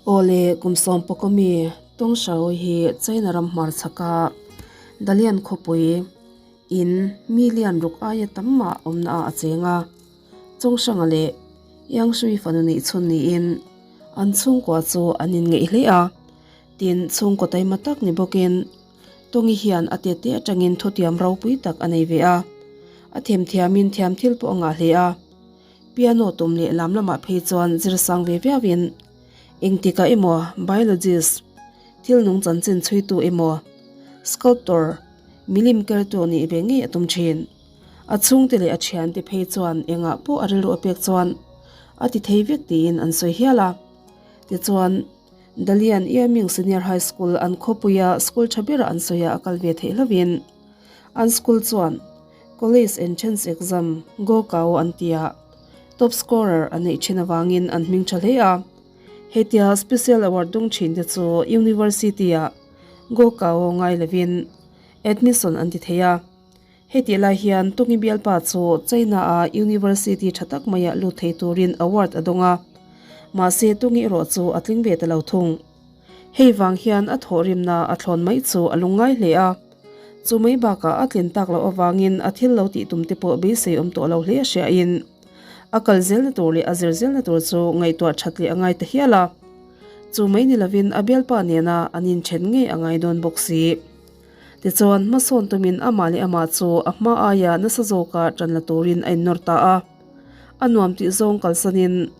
Awle, kum sawmpawk ami Tong Shao hi China ram hmarchhaka Dalian khawpui in mi lian ruk aia tam mah awmna ah a cheng a. Chawnghranga leh Yang Shui fanu nih chhun niin an chhungkua chu an inngeih hle a. Tin, chhungkaw taima tak ni bawkin Tongi hian a tete atangin thutiam ropui tak a nei ve a. A themthiamin thiam thil pawh a ngah hle a. Piano tum leh lam lamah phei chuan zir sang ve viauin engtikah emaw biologist, thil nung chanchin chhuitu emaw sculptor, milim kertu nih ve ngei a tum thin. A chhungte leh a thiante phei chuan engah pawh a rilru a pek chuan a ti thei vek tiin an sawi hial a. Tichuan, Dalian Yaming Senior High School an khawpuia school tha bera an sawiah a kal ve theih hlauhin an school chuan College Entrance Exam, Gokao an tia top scorer a neih thin avangin an hming tha hle a. Hetia special award dung thin te chu University-ah Gokao ngai lovin admission an ti thei a. Hetih lai hian Tungi bialpa chu China-a University tha tak maiah lut thei turin award a dawng a, mahse Tungi erawh chu a tling ve ta lo thung. Hei vang hian a thawhrimna a thlawn mai chu a lungngai hle a, chu mai bakah a tlin tak loh avangin a thil lo tih tum te pawh beisei awm tawh lo hle a hriain a kal zelna tur leh a zir zelna tur chu ngaihtuah that leh a ngai ta hial a, chu mai ni lovin a bialpa nena an inthen ngei a ngai dawn bawk si. Tichuan, hmasawn tumin amah leh amah chu a hma aia nasa zawka tan la turin a innawr ta a. A nuam tih zawng kalsanin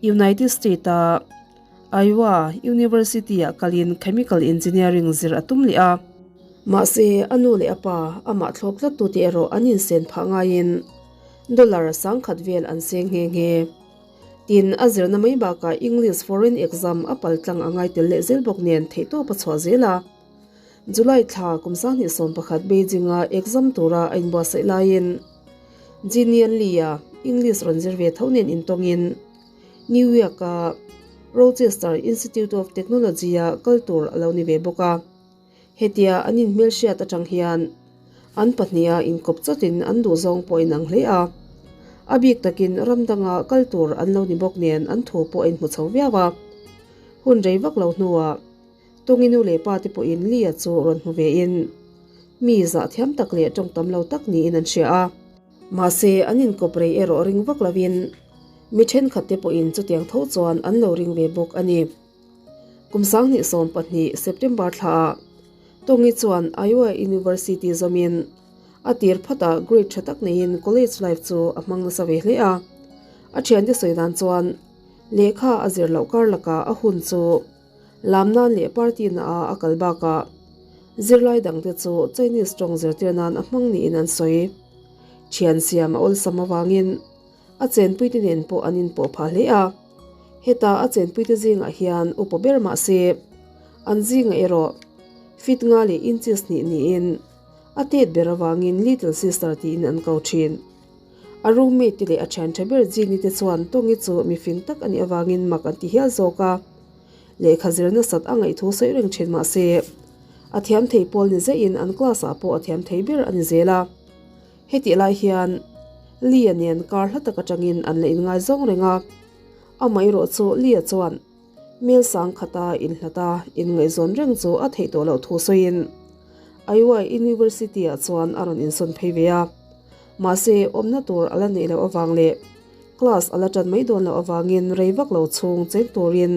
United State-a Iowa University-ah kalin Chemical Engineering zir a tum leh a. Mahse, a nu leh a pa amah thlawp tlattute erawh an insen phah ngaiin dollar sangkhat vel an seng nghe nghe. Tin, a zirna mai bakah English Foreign Exam a paltlang a ngai tel leh zel bawk nen theihtawp a chhuah zel a. July thla kum 2011 Beijing-a exam tura a inbuatsaih laiin Jinian Li-a English rawn zir ve tho nen intawngin New York-a Rochester Institute of Technology-a kal tur a lo ni ve bawk a. Hetia an inhmelhriat atang hian an pahniha inkawp chawtin an duhzawng pawh a inang hle a. A bik takin ram danga kal tur an lo ni bawk nen an thu pawh a inhmu chho viau a. Hun rei vak lo hnuah Tungi nu leh pa te pawhin Lia chu rawn hmu vein mi zah thiam tak leh tawng tam lo tak niin an hria a. Mahse, an inkawp rei erawh ring vak lovin mi thenkhat te pawhin chutiang tho chuan an lo ring ve bawk a ni. Kum 2012 September thlaah Tongi chuan Iowa University zawmin a tir phatah grade tha tak neiin college life chu a hmang nasa ve hle a. A thiante sawi dan chuan lehkha a zir loh kar lakah a hun chu Lam nan leh party na ah a kal bakah zirlai dangte chu Chinese tawng zirtir nan a hmang niin an sawi. Thian siam a awlsam avangin a chenpuite nen pawh an inpawh phah hle a. Heta a chenpuite zingah hian upa ber mah se an zingah erawh fit nga leh inches hnih niin a tet ber avangin Little Sister tiin an ko thin. A roommate te leh a thian tha ber Jeannie te chuan Tongi chu mi fing tak a nih avangin mak an ti hial zawk a. Lehkha zir nasat a ngaihthu sawi reng thin mah se, a thiam thei pawl ni zaihin an class ah pawh a thiam thei ber a ni zel a. Hetih lai hian Lee-a nen kar hla tak atangin an la inngaizawng reng a. Amaherawh chu Lee-a chuan Mel sang khata inhlata inngaihzawn reng chu a theih tawh loh thu sawiin Iowa University-ah chuan a rawn insawn phei ve a. Mahse, awmna tur a la neih loh avang leh class a la ṭan mai dawn loh avangin rei vak lo chhung cheng turin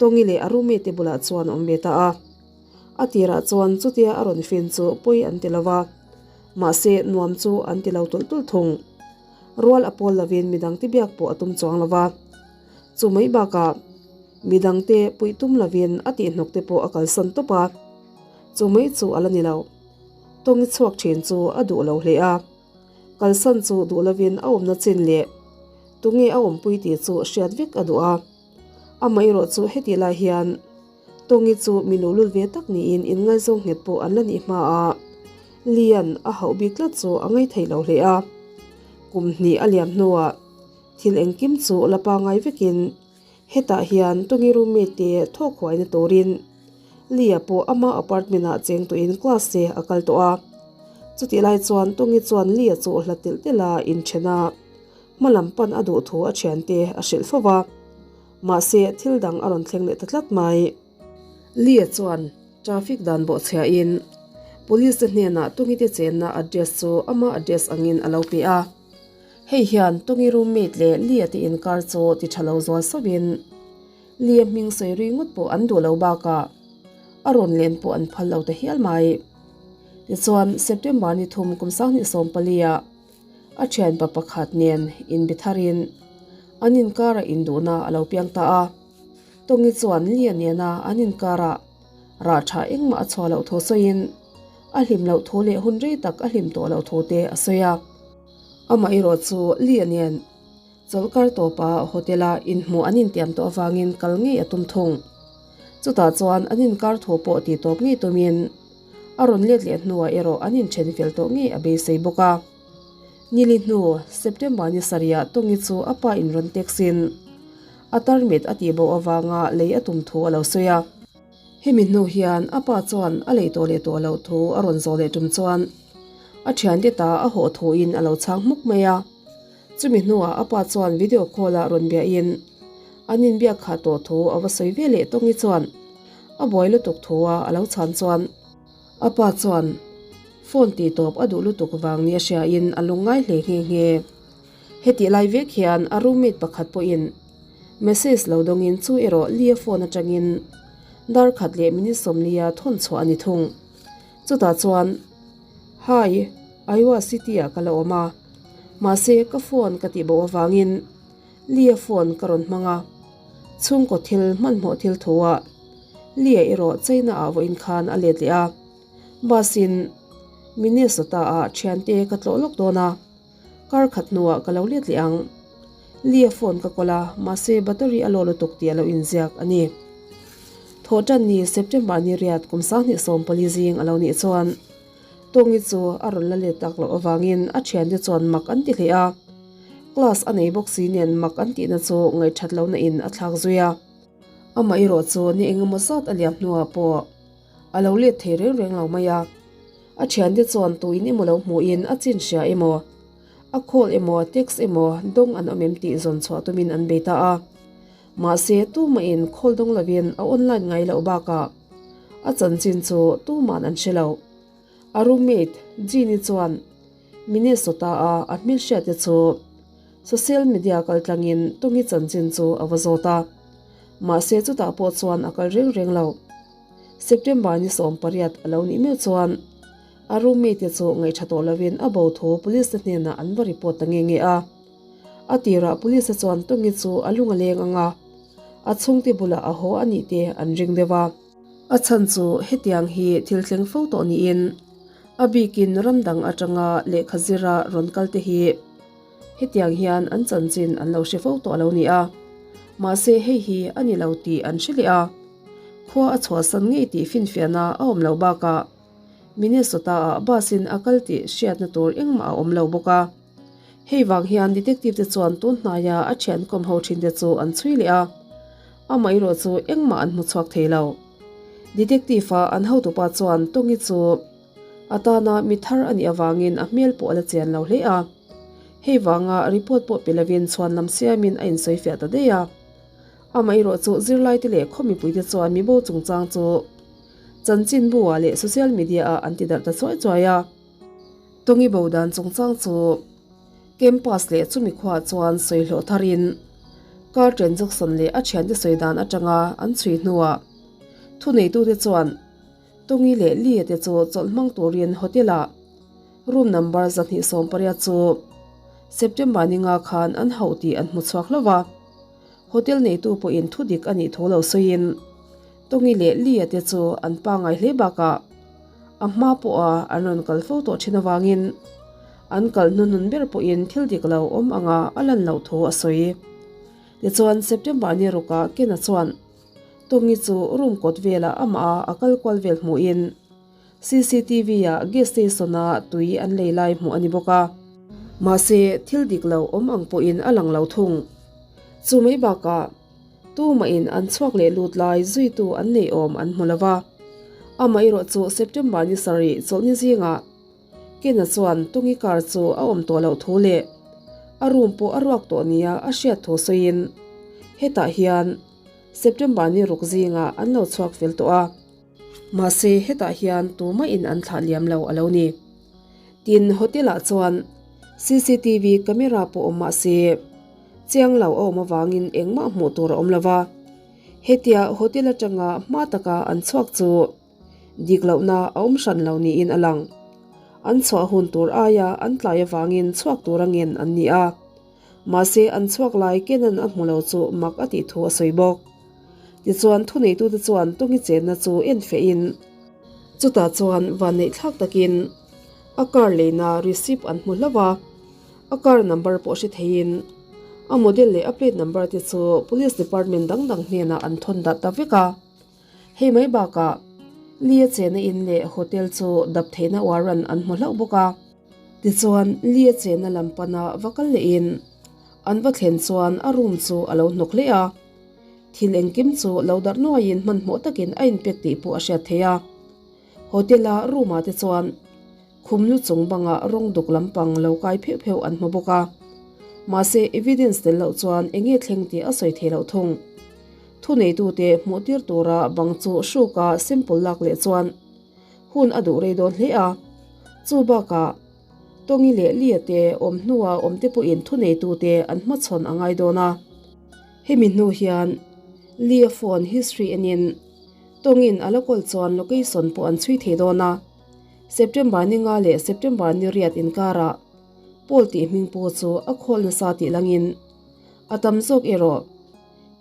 Tongi leh a roommate te bulah chuan a awm ve ta a. A tirah chuan chutia a rawn fin chu pawi an ti lo va, mahse nuam chu an ti lo tulh tulh thung. Rual a pawl lovin midangte biak pawh a tum chuang lo va. Chu mai bakah midangte puih tum lovin a tihhnawk te pawh a kalsan tawp a, chu mai chu a la ni lo. Tawngi chhuak thin chu a duh lo hle a, kalsan chu duh lovin a awmna chin leh tunge a awmpui tih chu hriat vek a duh a. Amaherawh chu hetih lai hian Tawngi chu mi luhlul ve tak niin inngaizawng nghet pawh an la nih hma a, Lian a hauh bik tlat chu a ngaithei lo hle a. Kum hnih a liam hnuah Thil engkim chu la pangai vekin hetah hian Tongi roommate te thawk huaina turin Lia pawh ama apartment ah cheng tuin class te a kal tawh a. Chutih lai chuan Tongi chuan Lia chu hla telh telh a inthen a, hma lam pan a duh thu a thiante a hrilh fo va. Mahse, thil dang a rawn thleng leh ta tlat mai. Lee-a chuan traffic dan bawhchhiahin Police te hnenah Tungite chenna address chu ama address angin a lo pe a. Hei hian Tungi roommate leh Lee-a te inkar chu ti tha lo zual sauhin Lee-a hming sawi ri ngawt pawh an duh lo bakah a rawn len pawh an phal lo ta hial mai. Tichuan, September ni thum kum 2014 ah A thianpa pakhat nen inbe tharin an inkarah induhna a lo piang ta a. Tongi chuan Lia nena an inkarah rah tha engmah a chhuah loh thu sawiin a hlim loh thu leh hun rei tak a hlim tawh loh thu te a sawi a. Amaherawh chu Lia nen chawlhkar tawpa hotel-a inhmuh an intiam tawh avangin kal ngei a tum thung. Chutah chuan an inkar thu pawh tih tawp ngei tumin A rawn let leh hnuah erawh an inthen fel tawh ngei a beisei bawk a. Nili hnu, September ni sarihah Tongi chu a pa in rawn text in a tarmit a tih bo avanga lei a tum thu a lo sawi a. Hemi hnu hian a pa chuan a lei tawh leh tawh loh thu a rawn zawh leh tum chuan a thiante ta a hawh thu in a lo chhang hmuk mai a. Chumi hnuah a pa chuan video call ah rawn biahin an inbiak khah tawh thu a va sawi ve leh Tongi chuan A buai lutuk thu a a lo chhan chuan a pa chuan phone tih tawp a duh lutuk vang ni a hriain a lungngai hle nghe nghe. Hetih lai vek hian a roommate pakhat pawhin message lo dawngin chu erawh Lee-a phone atangin dar khat leh minute sawmlia thawn chhuah a ni thung. Chutah chuan Hi, Iowa City-ah ka la awm a, mahse ka phone ka tih bo avangin Lee-a phone ka rawn hmang a, chhungkaw thil hmanhmawh thil tho ah Lee-a erawh China ah vawiin khan a let leh a, bus in Minnesota ah thiante ka tlawh lawk dawn a, kar khat hnuah ka lo let leh ang. Lee-a phone ka kawl a, mahse battery a law lutuk tih a lo inziak a ni. Thawhtan ni September ni riat kum 2014 zing a lo nih chuan Tongi chu a rawn la let tak loh avangin a thiante chuan mak an ti hle a. Class a nei bawk si nen mak an tihna chu ngaihthat lohna in a thlak zui a. Amah erawh chu ni engemaw zat a liam hnuah pawh a lo let thei reng reng lo mai a. A thiante chuan tuin emaw lo hmuhin a chin hria emaw, a call emaw, text emaw dawng an awm em tih zawn chhuah tumin an bei ta a. Mahse tumahin call dawng lovin a online ngai loh bakah a chanchin chu tuman an hre lo. A roommate Jeannie chuan Minnesota-a a hmelhriatte chu social media kaltlangin Tongi chanchin chu a va zawt a, mahse chutah pawh chuan a kal reng reng lo. September ni 18 a lo nih meuh chuan a roommate-te chu ngaihṭha tawh lovin a bo thu police-te hnenah an va report ta nge nge a. A tirah police-te chuan Tongi chu a lung a leng ang a, a chhungte bulah a haw a nih te an ring deuh a. A chhan chu hetiang hi thil thleng fo tawh niin a bikin ram dang atanga lehkha zira rawn kal te hi hetiang hian an chanchin an lo hre fo tawh lo ni a. Mahse hei hi a ni lo tih an hre leh a, khua a chhuahsan ngei tih finfiahna a awm loh bakah Minnesota-ah bus-in a kal tih hriatna tur engmah a awm lo bawk a. Hei vang hian detective te chuan tun hnaia a thian kawm ho thin te chu an chhui leh a, amaherawh chu engmah an hmu chhuak thei lo. Detective a an hotupa chuan Tongi chu a tana mi thar a nih avangin a hmel pawh a la chian lo hle a, hei vanga report pawh pe lovin chhuan lam siamin a insawi fiah ta daih a. Amaherawh chu zirlaite leh khaw mipuite chuan mibo chungchang chu chanchinbu ah leh social media ah an ti darh ta chuai chuai a. Tongi bo dan chungchang chu campus leh chumi khuaah chuan sawi hlawh tharin Carlton Jackson leh a thiante sawi dan atanga an chhui hnuah thuneitute chuan Tongi leh Lee te chu chawlh hmang turin hotel-ah room number 218 chu September ni nga khan an hauh tih an hmu chhuak hlauh a. Hotel neitu pawhin thudik a nih thu lo sawiin Tongi leh Lee-a te chu an pangngai hle bakah a hma pawha an rawn kal fo tawh thin avangin an kal hnuhnun ber pawhin thil dik lo awm anga a lan loh thu a sawi. Tichuan, September ni rukah Ken-a chuan Tongi chu room kawt velah amah a kal kual vel hmuhin CCTV-ah gas station-a tui an lei lai hmuh a ni bawk a. Mahse, thil dik lo awm ang pawhin a lang lo thung. Chu mai bakah Tumahin an chhuak leh lut lai zuitu an nei awm an hmu lo va. Amaherawh chu September ni sarih chawlhni zingah Ken-a chuan Tungi car chu a awm tawh loh thu leh a room pawh a ruak tawh nia a hriat thu sawiin. Hetah hian September ni ruk zingah an lo chhuak fel tawh a. Mahse hetah hian tumah in an thlah liam lo a lo ni. Tin, hotel ah chuan cctv camera pawh awm mahse chiang lo a awm avangin engmah hmuh tur a awm lo va. Hetia hotel atanga hma taka an chhuak chu dik lohna a awm hran lo niin a lang. An chhuah hun tur aia an tlai avangin chhuak tur angin an ni a. Mahse an chhuak lai Kenan a hmu lo chu mak a tih thu a sawi bawk. Tichuan thuneitute chuan Tongi chenna chu en fehin chutah chuan vanneih thlak takin a car leina receipt an hmu hlauh a, a car number pawh hre theiin a model leh a plate number te chu police department dang dang hnenah an thawn darh ta vek a. Hei mai bakah Lee-a chenna in leh hotel chu dap theihna warrant an hmu hlauh bawk a. Tichuan Lee-a chenna lam pana va kal lehin an va thlen chuan a room chu a lo hnawk hle a. Thil engkim chu lo darh nuaiin hmanhmawh takin a inpek tih pawh a hriat theih a. Hotel-a room-ah te chuan khum lu chung bangah rawng duk lampang lo kai pheuh pheuh an hmu bawk a. Mahse evidence tel loh chuan eng nge thleng tih a sawi thei loh thung. Thuneitute hmuh tir tura bang chu hruka sample lak leh chuan hun a duh rei dawn hle a. Chu bakah Tongi leh Lia te awm hnua awm te pawhin thuneitute an hmachhawn a ngai dawn a. Hemi hnu hian Lia phone history enin Tongin a la kawl chuan location pawh an chhui thei dawn a. September ni nga leh September ni riat inkarah Paul tih hming pawh chu a khawl nasa tih langin a tam zawk erawh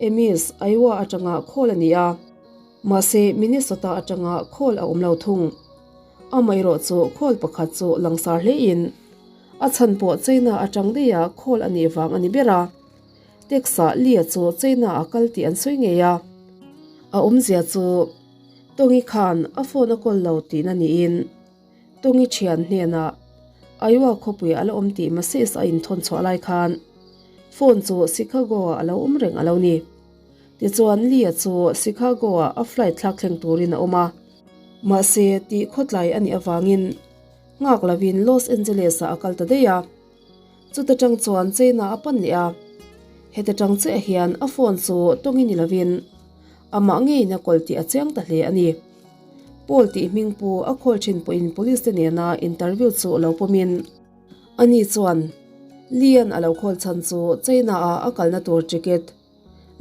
Ames, Iowa atanga khawl a ni a. Mahse Minnesota atanga khawl a awm lo thung. Amaherawh chu khawl pakhat chu langsar hlein a chhan pawh China atang daiha khawl a nih vang a ni ber a. Text-ah Lee-a chu China-a kal tih an sawi ngei a. A awmzia chu Tongi khan a phone a kawl lo tihna niin Tongi thian hnenah Iowa khawpui a la awm tih message a inthawn chhuah lai khan phone chu Chicago-ah a lo awm reng a lo ni. Tichuan Lee-a chu Chicago-ah a flight thlak thleng turin a awm a. Mahse tih khawtlai a nih avangin nghak lovin Los Angeles-ah a kal ta daih a. Chuta tang chuan China a pan leh a, heta tang chiah hian a phone chu tawngin ni lovin amah ngeiin a kawl tih a chiang ta hle a ni. Paul tih hming pu a call thin pawhin police te nena interview chu lo pawmin ani chuan Lee-a'n a lo call chhan chu China-a a kalna tur ticket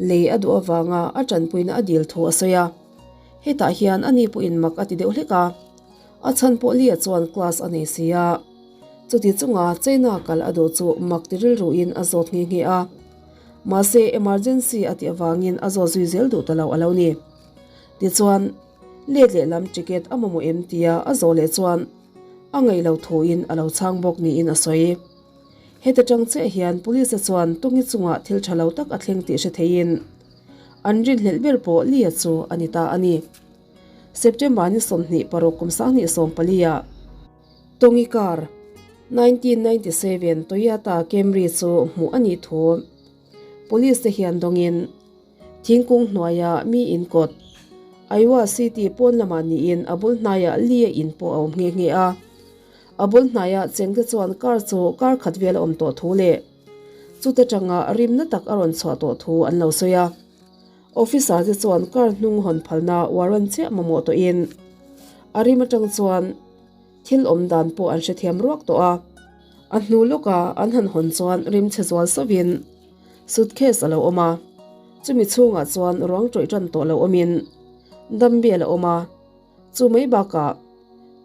Lei a duh avanga a tanpuina a dil thu a sawi a. Hetah hian ani pawhin mak a ti deuh hlek a. A chhan pawh Lia chuan class a nei si a. Chuti chunga China kal a duh chu mak ti rilruin a zawt nghe nghe a. Mahse emergency a tih avangin a zawt zui zel duh ta lo a lo ni. Tichuan, let lehlam ticket a mamawh em tia a zawh leh chuan a ngaih lo thuin a lo chhang bawk niin a sawi. Heta tang chiah hian police te chuan Tongi chungah thil tha lo tak a thleng tih hre theiin an rinhlelh ber pawh Lia chu a ni ta a ni. September ni 26 kum 2014 ah Tongi car 1997 Toyota Camry chu hmuh a nih thu police te hian dawngin thingkung hnuaia mi in kawt Iowa City pawn lamah niin a bul hnaiah Lia in pawh a awm nghe nghe a. A bul hnaiah chengte chuan car chu kar khat vel a awm tawh thu leh chuta tanga rimna tak a rawn chhuah tawh thu an lo sawi a. Officer te chuan car hnung hawn phalna warrant chiah mamawh tawhin a rim atang chuan thil awm dan pawh an hrethiam ruak tawh a. A hnu lawka an han hawn chuan rim chhe zual sauhin suitcase a lo awm a, chumi chhungah chuan ruang tawih tan tawh lo awmin dumbbell a awm a. Chu mai bakah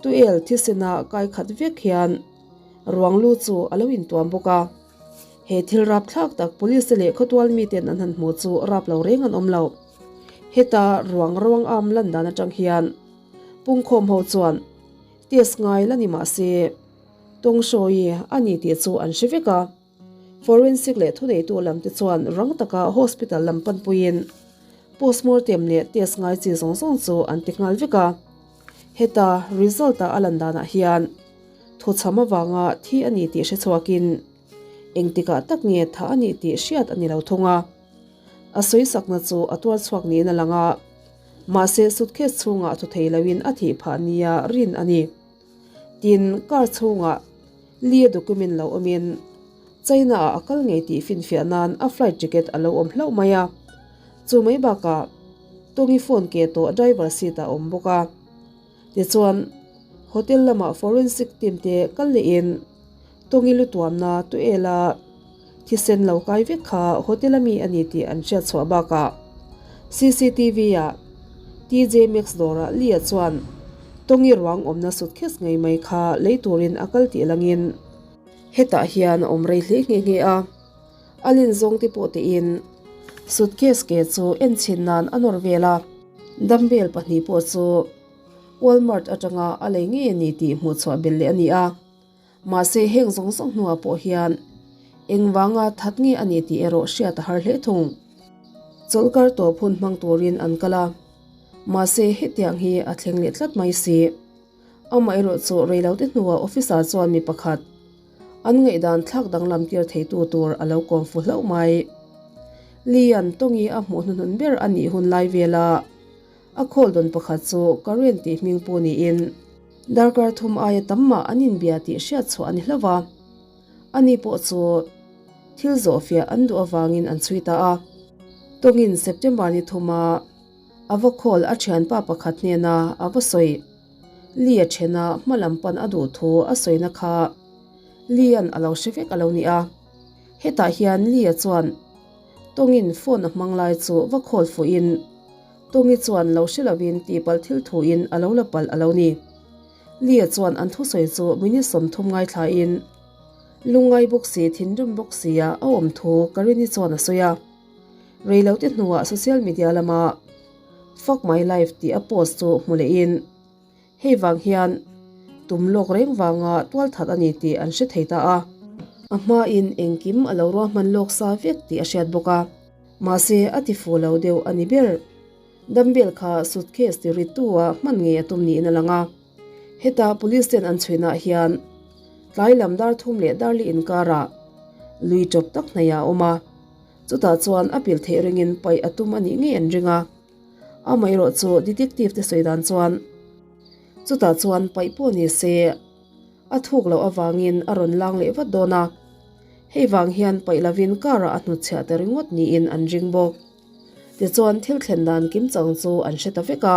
tuel thisena kai khat vek hian ruang lu chu a lo intuam bawk a. He thil rap thlak tak police te leh khawtual miten an han hmu chu rap lo reng an awm lo. Heta ruang ruang am lan dan atang hian pungkhawm ho chuan test ngai la ni mah se tawng hrawi a ni tih chu an hre vek a. Forensic leh thuneitu lam te chuan rang taka hospital lam panpuiin postmortem leh test ngai chi zawng zawng chu an ti nghal vek a. Heta result a a lan danah hian thuchham avanga thi a ni tih hre chhuakin engtikah tak nge tha a nih tih hriat a ni lo thung a. A sawisakna chu a tuar chhuak niin a lang a, mahse suitcase chhungah thu thei loin a thih phah nia rin a ni. Tin, car chhungah Lee-a document lo awmin China-ah a kal ngei tih finfiah nan a flight ticket a lo awm hlauh mai a. Chu mai bakah Tongi phone ke tawh driver seat ah a awm bawk a. Tichuan, hotel lamah forensic team te kal lehin Tongi lu tuamna tuela thisen lo kai vek kha hotel ami a ni tih an hriat chhuah bakah CCTV ah TJ Maxx dawrah Lee-a chuan Tongi ruang awmna suitcase ngei mai kha lei turin a kal tih langin hetah hian a awm rei hle nghe nghe a. A len zawng te pawh tiin suitcase ke chu en chhin nan a nawr vel a, dumbbell pahnih pawh chu Walmart atanga a lei ngei a ni tih hmuh chhuah belh leh a ni a. Mahse heng zawng zawng hnuah pawh hian engvanga that nge a ni tih erawh hriat a har hle thung. Chawlhkar tawp hun hmang turin an kal a, mahse hetiang hi a thleng leh tlat mai si. Amaherawhchu reilote hnuah officer chuan mi pakhat An ngaihdan thlak danglam tir theitu tur a lo kawm fu hlauh mai. Lian Tongi a hmuh hnuhnun ber a nih hun lai vela a khawl dawn pakhat chu Karen tih hming pu niin darkar thum aia tam mah an inbia tih hriat chhuah a ni hlauh a. Ani pawh chu thil zawhfiah an duh avangin an chhui ta a. Tongin September ni thuma a va khawl a thianpa pakhat hnena a va sawi. Lee a then a, hma lam pan a duh thu a sawina kha Lee-a'n a lo hre vek a lo ni a. Hetah hian Lee-a chuan Tawngin phone a hmang lai chu va call fuhin Tawngi chuan lo hre lovin tihpalh thil thuin a lo la palh a lo ni. Lee-a chuan an thusawi chu minute 30 ngaithlain lungngai bawk si thinrim bawk sia a awm thu Karini chuan a sawi a. Reilote hnuah social media lama Fuck my life tih a post chu hmu lehin hei vang hian tum lawk reng vanga tual that a ni tih an hre thei ta a. A hmain engkim a lo ruahman lawk sa vek tih a hriat bawk a. Mahse a ti fu lo deuh a ni ber. Dumbbell kha suitcase ti rit tu a hman ngei a tum niin a lang a. Heta police ten an chhuinah hian tlai lam dar thum leh dar li inkarah lui tawp tak hnaihah a awm a. Chutah chuan a pil theih ringin paih a tum a nih ngei an ring a. Amaherawh chu detective te sawi dan chuan chutah chuan paih pawh ni se a thuk loh avangin a rawn lang leh vat dawn a. Hei vang hian paih lovin car ah a hnutchhiah ta ringawt niin an ring bawk. Tichuan thil thlen dan kim chang chu an hre ta vek a.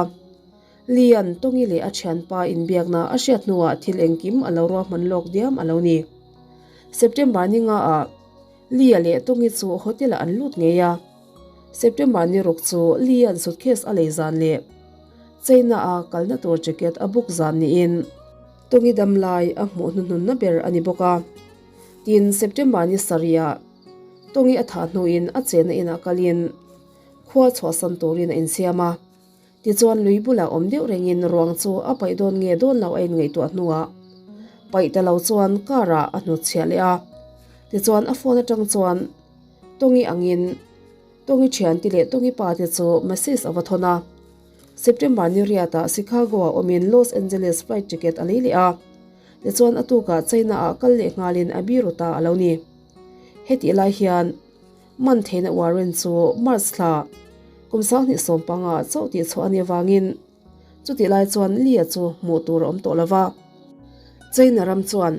Lian Tongi leh a thianpa inbiakna a hriat hnuah thil engkim a lo ruahman lawk diam a lo ni. September ni nga ah Lia leh Tongi chu hotel ah an lut ngei a. September ni ruk chu Lia'n suitcase a lei zan leh China a kalna tur ticket a book zan niin Tongi dam lai a hmuh hnuhnunna ber a ni bawk a. Tin, September ni sarih ah Tongi a thah hnuin a chenna inah kalin khua chhuahsan turin a insiam a. Tichuan lui bulah awm deuh rengin ruang chu a paih dawn nge dawn lo a inngaihtuah hnuah paih ta lo chuan car ah a hnutchhiah leh a. Tichuan a phone atang chuan Tongi angin Tongi thiante leh Tongi pa te chu message a va thawn a. September ni riatah Chicago ah awmin Los Angeles flight ticket a lei leh a. Tichuan a tukah China ah kal leh nghalin a biru ta a lo ni. Hetih lai hian. Man theihna warrant chu March thla kum 2015 ah chauh tih chhuah a nih avangin chutih lai chuan Lee-a chu hmuh tur a awm tawh lo va. China ram chuan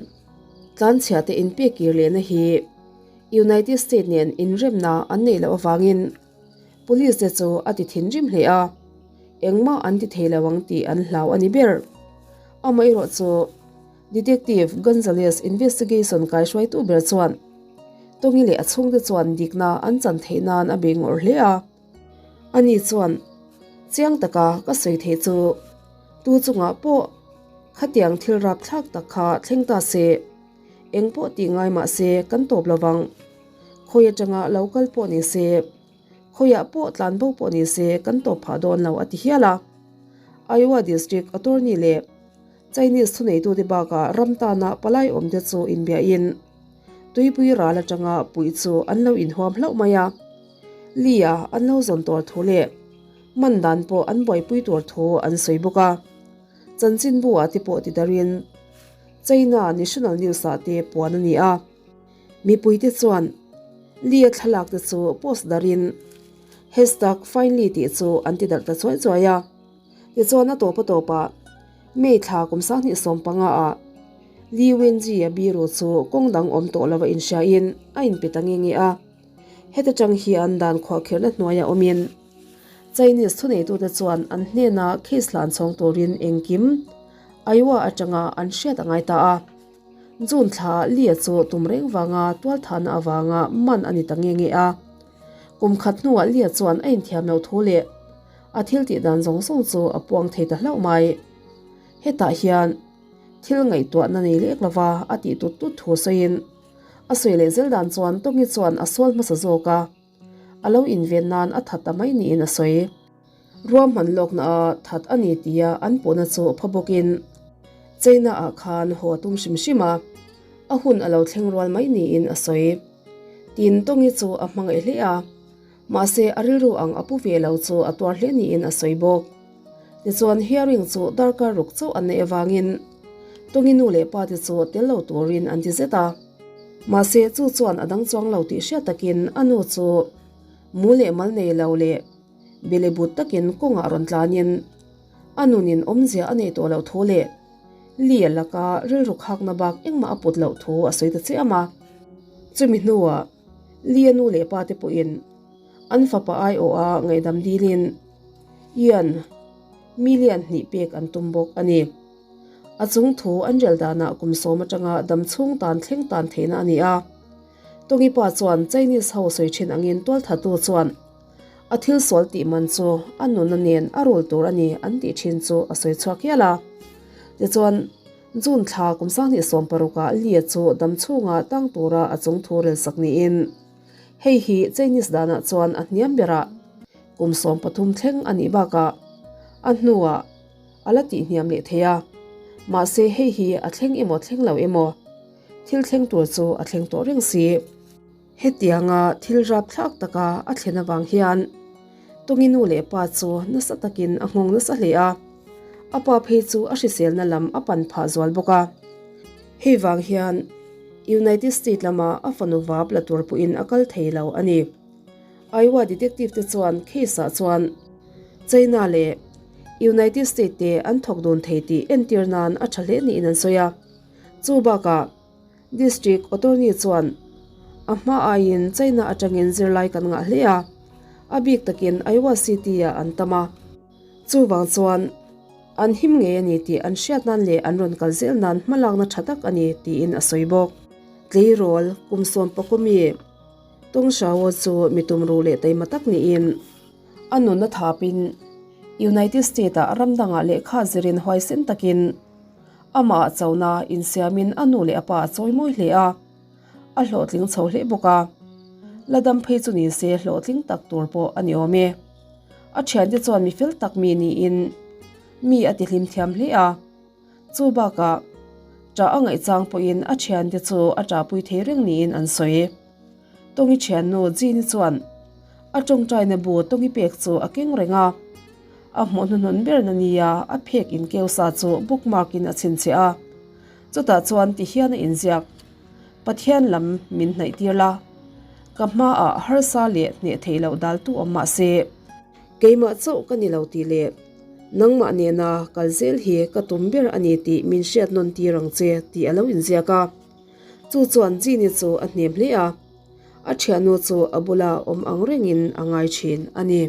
tlanchhia te inpek kir lehna hi United States nen inremna an neih loh avangin police te chu a ti thinrim hle a, engmah an ti thei lo ang tih an hlau a ni ber. Amaherawh chu Detective Gonzalez investigation kaihruaitu ber chuan Tongi leh a chhungte chuan dikna an chan theih nan a bei ngawrh hle a. Ani chuan, Chiang taka ka sawi theih chu tu chungah pawh khatiang thil rapthlak tak kha thleng ta se, eng pawh tih ngai mah se kan tawp lo vang. Khawi atanga lo kal pawh ni se, khawiah pawh tlan bo pawh ni se kan tawp phah dawn lo a ti hial a. Iowa District Attorney leh Chinese thuneitute bakah ram tana palai awmte chu inbiahin tuipui ral atanga puih chu an lo inhuam hlauh mai a. Lee-a an lo zawn tur thu leh man dan pawh an buaipui tur thu an sawi bawk a. Chanchinbu ah te pawh ti darin China National News ah te puan a ni a. Mipuite chuan Lee-a thlalak te chu post darin hashtag finally tih chu an ti darh ta chuai chuai a. Tichuan a tawp a tawpah May thla kum 2015 ah Li Wenji a biru chu kawng dang awm tawh lova inhriain a inpe ta nge nge a. Heta tang hian dan khuahkhirhna hnuaiah awmin. Chinese thuneitute chuan an hnena case hlan chhawng turin engkim Iowa atanga an hriat a ngai ta a. June thla Lee-a chu tum reng vanga tualthahna avanga man a ni ta nge nge a. Kum khat hnuah Lee-a chuan a inthiam loh thu leh a thil tih dan zawng zawng chu a puang thei ta hlauh mai. Hetah hian thil ngaihtuahna nei lek lova a tih tut tut thu sawiin a sawi leh zel dan chuan Tongi chuan a sual hmasa zawk a, a lo inven nan a that ta mai niin a sawi. Ruahman lawkna a that a ni tia an puhna chu pha bawkin China ah khan haw a tum hrim hrim a, a hun a lo thleng rual mai niin a sawi. Tin, Tongi chu a hmangaih hle a. Mahse, a rilru ang a pu ve lo chu a tuar hle niin a sawi bawk. Tichuan, hearing chu darkar ruk chauh an neih avangin Tongi nu leh pa te chu tel lo turin an ti zet a. Mahse, chu chuan a dang chuang lo tih hriat takin a nu chu mu leh mal nei lo leh bele but takin kawngah rawn tlanin a nunin awmzia a neih tawh loh thu leh Lee-a laka rilru khakna bak engmah a put loh thu a sawi ta chiam a. Chumi hnuah Lee-a nu leh pa te pawhin an fapa aiawha ngaihdam dilin Ian million hnih pek an tum bawk a ni. A chung thu an rel danah kum sawm atanga dam chhung tan thleng tan theihna a ni a. Tongi pa chuan Chinese ho sawi thin angin tualthatu chuan a thil sual tih man chu a nuna nen a rul tur a ni an tih thin chu a sawi chhuak hial a. Tichuan, June thla kum 2016 ah Lee chu dam chhunga tang tura a chung thu rel sak niin hei hi Chinese danah chuan a hniam berah kum 13 thleng a nih bakah a hnuah a la tih hniam leh thei a. Mahse hei hi a thleng emaw thleng lo emaw thil thleng tur chu a thleng tawh reng si. Hetianga thil rapthlak taka a thlen avang hian Tongi nu leh pa chu nasa takin a nghawng nasa hle a, a pa phei chu a hriselna lam a pan phah zual bawk a. Hei vang hian United State lama a fanu vap la tur pawhin a kal thei lo a ni. Iowa detective te chuan case-ah chuan China leh United State te an thawk dun thei tih entir nan a tha hle niin an sawi a. Chu bakah District Attorney chuan a hma aiin China atangin zirlai kan ngah hle a, a bik takin Iowa City-ah an tam a. Chuvang chuan an him ngei a ni tih an hriat nan leh an rawn kal zel nan hmalakna tha tak a ni tiin a sawi bawk. Tleirawl kum sawm pakawmi Tong Shao chu mi tumruh leh taima tak niin a nunna thapin United State-ah ram dangah lehkha zirin huaisen takin Amah chona insiamin a nu leh a pa a chawi mawi hle a, a hlawhtling chho hle bawk a. La dam phei chu ni se hlawhtling tak tur pawh a ni awm e. A thiante chuan mi fel tak mi niin mi a tihlim thiam hle a. Chu bakah ṭah a ngaihchang pawhin a thiante chu a ṭahpui thei reng niin an sawi. Tongi thiannu Jean-i chuan a tawngtaina bu Tongi pek chu a keng reng a. A hmuh hnuhnun ber na nia a phek inkeu sa chu bookmark in a chhinchhiah a. Chutah chuan ti hian a inziak, Pathian lam min hnaih tir la, ka hmaah harsa leh hneh theih loh daltu awm mah se, keimah chauh ka ni lo tih leh nangmah nena kal zel hi ka tum ber a ni tih min hriat nawn tir ang che tih a lo inziak a. Chu chuan Jeannie chu a hnem hle a, a thiannu chu a bula awm ang rengin a ngai thin a ni.